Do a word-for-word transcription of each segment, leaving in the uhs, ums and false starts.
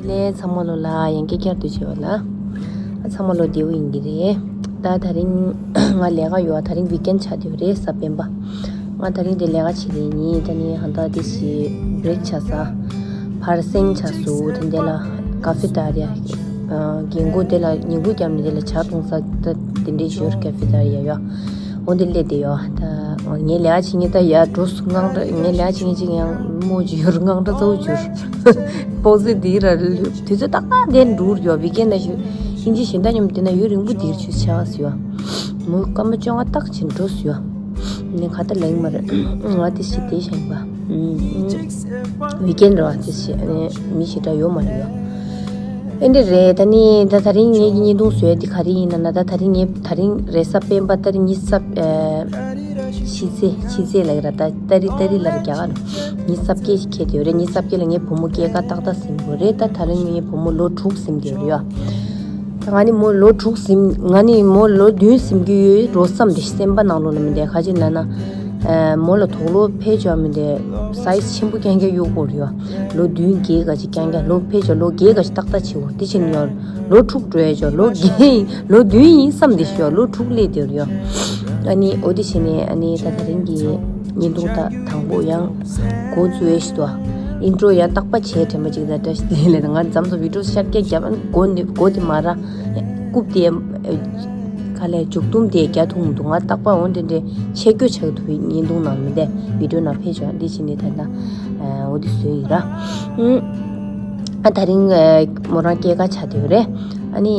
ལས་ཚང་མ་ལོ་ལ་ཡང་བསྐྱར་བསྐྱར་དུ་བྱེད་པ་ལ། ཚང་མ་ལོ་བདེ་བོ་ཡིན་གྱི་རེད། ད་ད་རིང་ང་ལས་ཀ་ཡོད། ད་རིང་ཝིག་ཨེན་ཆགས་བསྡད་ཡོད་རེད། གཟའ་སྤེན་པ། ང་ད་རིང་དེ་ལས་ཀ་བྱེད་ཀྱི་ཡིན། ད་ནི་ཧ་ད་དེ་ཞིག་བྷི་རེག་ཆགས་ས། ཕར་སེང་ཆགས་སུ་དེ་འདྲ་ལ་ཀ་ཧྥེ་ཏ་རི་ཡ། འགན་ཁུར་དེ་ལ་ཉིན་གུང་རྒྱབ་ནས་དེ་ལ་ཇ་འཐུང་ས་ད་དེ་འདྲའི་ཞོར་ཀ་ཧྥེ་ཏ་རི་ཡ་ཡོད། འོ་འདི་སླེབས་བསྡད་ཡོད། ད་ངའི་ལས་ཀ་བྱེད་མཁན་ད་ཡ་འགྲོ་སོང་། དངངས་སྐྲག་ངའི་ལས་ཀ་བྱེད་མཁན་གཅིག་ཡང་རྨོ་ཅིག་ཡོད་རེད། དངངས་སྐྲག་ཚ་བོ་ཅིག་ཡོད་རེད། དཔོག་ཚད་འདི་ར་དུས་ཚོད་ཏག་ཏག་འདིར་འགྲོ་གི་ཡོད། ཝིག་ཨེན་ལ་ཞུ་ཨིན་ཇི་གཞན་དག་མཉམ་དུ་བསྡད་ན་ཡུན་རིང་པོ་འདིར་ཆུ་ཆགས་ཟེར་ཡོད། མོ་སྐར་མ་བཅོ་ལྔ་ཏག་ཅིག་འགྲོ་ཟེར་ཡོད། ནི་ཁ་ཏ་ལེགས་མ་རེད། ང་དེ་ཞིག་བསྡད་བཞག་པ། ཝིག་ཨེན་རེད་བ། དེ་ཞིག་ནི་མི་ཞེ་དྲག་ཡོད་མ་རེད་ཡོད། ཨེ་འདྲ་རེད། ད་ནི་ད་ད་རིང་ངེད་ཀྱི་བརྙན་ཐུང་བཟོས་དེ་ག་རེ་ཡིན་ན་ན། ད་ད་རིང་ངས་ད་རིང་རེས་གཟའ་སྤེན་པ་ཏ་རིག་ཉི་ཤུ་རྩ། ཨ། ཕྱི་ཚེས་ཕྱི་ཚེས་ལ་ཡིན་ར། ད་ཏ་རིག་ཏ་རིག་ལ་རྒྱ་གར་ཉི་ཤུ་རྩ་བརྒྱད་ཅིག་འཁེལ་དེ་ཡོད་རེད། ཉི་ཤུ་རྩ་བརྒྱད་ལ་ངའི་བུ་མོ་སྐྱེས་སྐར་ཏག་ཏག་ཟིན་དགོས་རེད། ད་ད་རིང་ངའི་བུ་མོ་ལོ་དྲུག་ཟིན་དེ་ཡོད་རེད་ཡ། ད་ང་ནི་མོ་ལོ་དྲུག་ཟིན། ང་ནི་མོ་ལོ་བདུན་ཟིན་གྱི་ཡོད་འགྲོ་བསམ་དེ་སེམས་པ་ནང་ལོགས་ལ་མི་འདས། ག་ཅི་ན་ན། ཨ། མོ་ལ་དུག་ལོག་ཕེབས་ཆོག་མི་འདུག་སའི་ཛི་ཆེན་པོ་རྐྱང་རྐྱང་གཡུག་དགོས་རེད་ཡ། ལོ་བདུན་བརྒྱད་ག་ཅིག་རྐྱང་རྐྱང་ལོ་ཕེབས་ཆོག་ལོ་བརྒྱད་ག་ཅིག་ཏག་ཏག་བྱེད་དགོས། དེ་ཕྱིན་ཡང་ལོ་དྲུག་འགྲོ་ཡ་ཆོག་ལོ་བརྒྱད་ཡིན། ལོ་བདུན་ཡིན་བསམ་དེ་ཤོག་ལོ་དྲུག་སླེབས་བསྡད་རེད་ཡ། ཨ་ནི་འོ་དེ་བྱས་ནས་ཨ་ནི་ད་ད་རིང་གི་བརྙན་ཐུང་ད་དང་པོ་ཡང་འགོ་བཙུགས་ཡས་ཞིག་འདུག་ཨིན་ཊྲོ་ཡང་རྟག་པ་བྱས་དྲན་པ་ཅིག་ད་བཀྲ་ཤིས་བདེ་ལེགས། ང་མཚམས་མཚམས་བི་ཌིའོ་ཤར་སྐད་རྒྱབ། ཨ་ནི་མགོ་ནི་མགོ་དེ་མ་ར་རྐུབ་དེ། ཁ་ལས་མཇུག་སྡོམ་དེ་རྒྱག་ཐུབ་མི་འདུག་ང་རྟག་པར་འོ་འདྲ་འདྲ་ཆད་སྐྱོ་ཆགས་ཐུབ་པའི་བརྙན་ཐུང་ནང་མི་འདས་བི་ཌིའོ་ནང་ཕེབས་བྱུང་། འདི་བྱས་ནས་ད་ལྟ་འོ་འདི་བཟོས་ཡིན་ར། ཨ་ད་རིང་མོ་རང་སྐྱེས་སྐར་ཆགས་བསྡད་ཡོད་རེད། ཨ་ནི་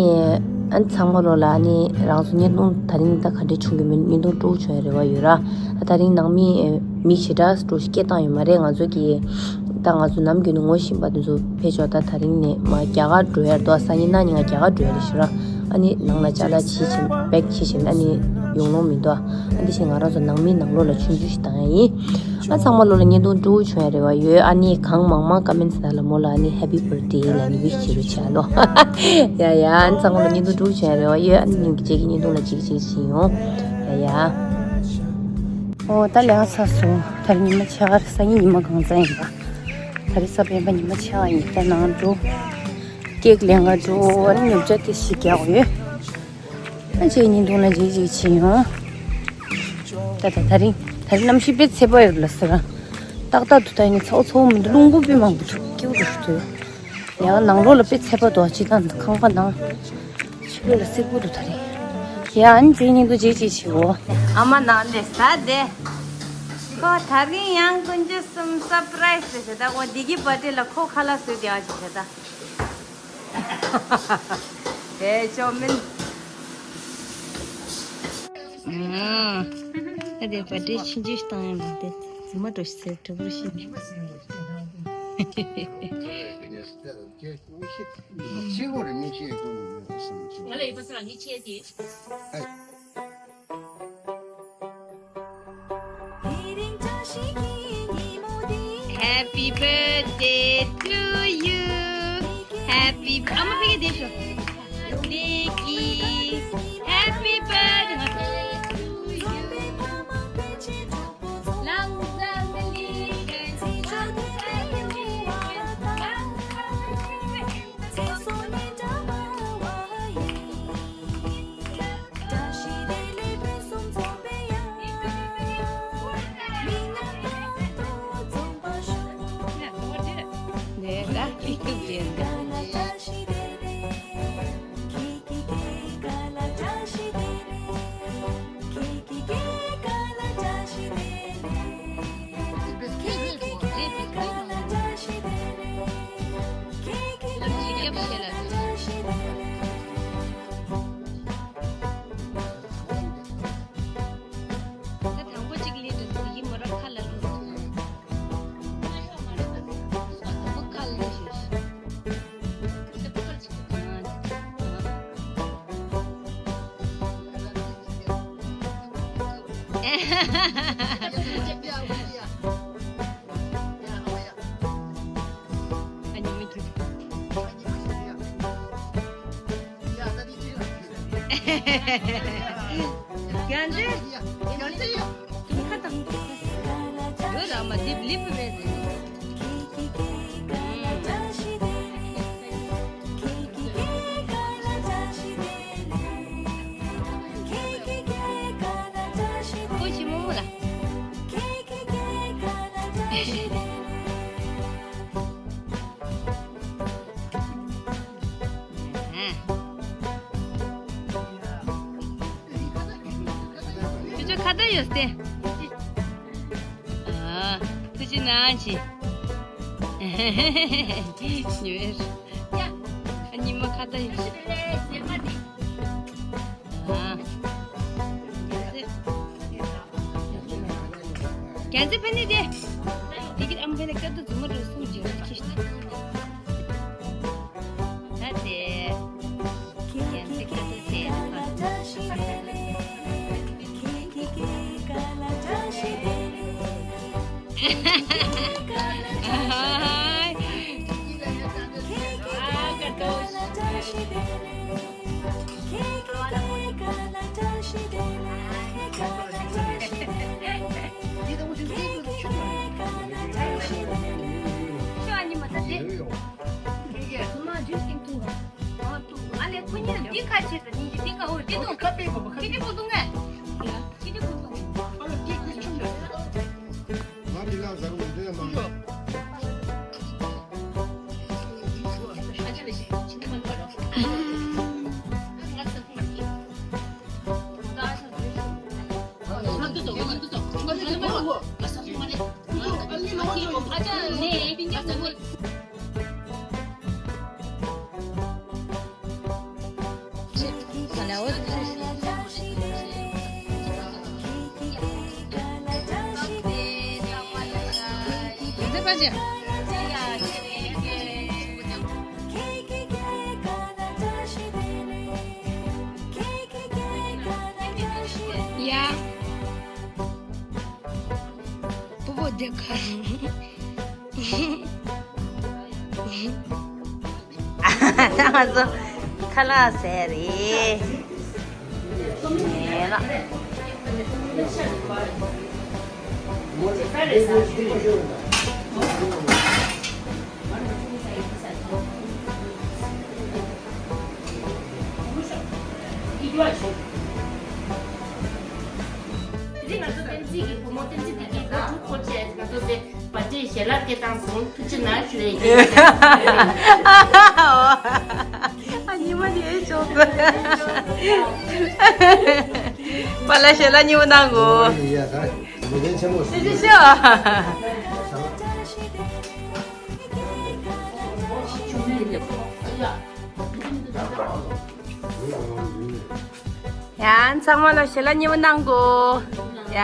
ཨ་ནི་ཚང་མ་ལོ་ལ་ཨ་ནི་རང་ཚོ་བརྙན་ཐུང་ད་རིང་ད་ག་འདྲས་བྱུང་གི་མིན། བརྙན་ཐུང་སྤྲོ་བོ་བྱུང་ཡ་རེ་བ་ཡོད་ར། ད་ད་རིང་ནང་མི་མི་ཞེ་དྲག་སྤྲོ་སྐད་བཏང་ཡོད་མ་རེད། ང་ཚོ་གི་ད་ང་ཚོ་ནམ་རྒྱུན་ནས་ངོ་ཤེས་པ་དེ་ཚོ་ཕེབས་ཆོག་ད་ད་རིང་ནས་མ་རྒྱ་གར་འགྲོ་ཡར་འདུག་སང་ཉིན་གནངས་ཉིན་ང་རྒྱ་གར་འགྲོ་ཡ་རེད་ཤི་ར། ཨ་ནི་ནང་ལ་ཅ་ལག་ཕྱིས་ཕྱིན་བེག་ཕྱིས་ཕྱིན་ཨ་ནི་ཡོང་ལོང་མི་འདུག་ཨ་འདི་བཞིན་ང་རང་ཚོ་ནང་མི་ནང་ལོགས་ལ་ཆུང་ཆུང་ཞིག་བཏང་ཡ་ཡིན། ཨ་ཚང་མ་ལོ་ལ་བརྙན་ཐུང་སྤྲོ་བོ་བྱུང་ཡ་རེ་བ་ཡོད། ཨ་ནི་གང་མང་མང་ཀ་མེན་ཊི་ནང་ལ་མོ་ལ་ཨ་ནི་ཧེ་པི་བར་ཐ་ཌེ་ལ་ནི་ཝིཤ་བྱེད་རོགས་བྱ་ལོ། ཡ་ཡ་ཨ་ནི་ཚང་མ་ལོ་བརྙན་ཐུང་སྤྲོ་བོ་བྱུང་ཡ་རེ་བ་ཡོད། ཨ་ནི་ཉིན་གཅིག་གི་བརྙན་ཐུང་ལ་གཅིག་གཅིག་ཕྱིན་ཡོང་། ཡ་ཡ། ཨོ་ད་ལས་ཀ་ཚར་སོང་། ད་རེས་ཉི་མ་ཕྱེད་ཀ་རེད། སང་ཉིན་ཉི་མ་གང་ཚ་ཡིན་པ། ད་རེས་གཟའ་སྤེན་པ་ཉི་མ་ཕྱེད་ཀ་ཡིན། ད་ནང་འགྲོ། ཀེག་ལེན་ག་འགྲོ། ཨ་ནི་ཉོ་ཆ་དེ་ཞིག་རྒྱག་ཡོད། ཨ་ཅེ་བརྙན་ཐུང་ལ་རྗེས་རྗེས་བྱེད་ཡོང་། ད་ད་ད་རིང་ད་རིང་གནམ་གཤིས་དཔེ་ཚ་པོ་ཡོད་ལ་ཟེར། ཏག་ཏག་ཏུ་ད་ཡིན་ཚ་པོ་ཚ་པོ་མི་འདུག་རླུང་བུ་དཔེ་མང་པོ་འདུག་སྐྱིད་པོ་འདུག་ཡང་ནང་ལོགས་ལ་དཔེ་ཚ་པོ་འདུག་སྤྱིར་བཏང་ཁང་པ་ནང་ཕྱི་ལོགས་ལ་སེར་པོ་འདུག་ད་རིང་། ཡ་ཨ་ནི་ཅེ་བརྙན་ཐུང་རྗེས་རྗེས་བྱེད་འོ། ཨ་མ་ནང་ནས་ཟ་དེ། ཁོ་ད་རིང་ཡང་དཀོན་མཆོག་གསུམ་སར་པ་རའི་ཛི་རེད་ད། འོ་འདི་གི་བར་ཐ་ཌེ་ལ་ཁོ་ཁ་ལག་བཟོས་བསྡད་ཡོད་ཅིག་རེད་ད། དེ་ཅོ་མིན། ཨ་དེ་བར་ཐ་ཌེ་ཆུང་ཆུང་ཞིག་བཏང་ཡོད་མ་རེད། རྫུན་མ་འགྲོ་ཞིག་ཟེར་གྲོགས་པོ་ཞིག་ནས། Happy birthday to you. Happy, ཨ་མ་ཕ་གི་དེ་ཤོག Happy birthday to you. ཨ་ཉི་མ་ཁྱོད། ཡང་ཅི། ཡང་ཅི་ཡང་། ཁ་དང་། ཡོད་ར་མ་དེབ་ལིབ་རེད། ཁོ་ཆི་མོ་མོ་ལ། ཁྱོད་ཚོ་ཁ་བརྡ་ཡོད་སྟེ། ཨ། ཐུགས་རྗེ་གནང་ཞེས། ཉོས། ཉི་མ་ཁ་བརྡ་ཡོད་སྟེ། ཨ། རྒྱལ་མཚན་ཕ་ནི་དེ། དེ་གི་ཨམ་ཕ་ནི་ཀ་ཏུ་ཛུ་མ་རུ་སུམ་ཅིག་ཁྱི་ཤ། ད་དེ། རྒྱལ་མཚན་ཀ་ཏུ་ཟེར་ན་ཕ། ཨ་ཀ་ཏུ། ཡ། སྤོ་བོ་དེ་ཁ། ང་ཚོ་ཁ་ལག་ཟས་རེད། ངས་ལ། དེ་ང་ཚོ་བསྟན་འཛིན་གྱི་བུ་མོ་བསྟན་འཛིན་བདེ་སྐྱིད་ལ་ཐུགས་ཁོ་ཆེ། ང་ཚོ་དེ་བ་ཅེ་ཞལ་ལག་སྐད་བཏང་སོང་། ཐུགས་རྗེ་གནང་ཞུ་ཡས་ཡིན། ཨ་ཉི་མ་དེ་ཨེ་ཆོག་གི། པཱ་ལགས་ཞལ་ལག་ཉི་མ་གནང་གོ། ཡ་ད་མི་ལྡན་ཆེན་མོ་ཞིག་ཞུ་ཞུ། ཡང་ཚང་མ་ལ་ཞལ་ལག་ཉི་མ་གནང་གོ། ཡ།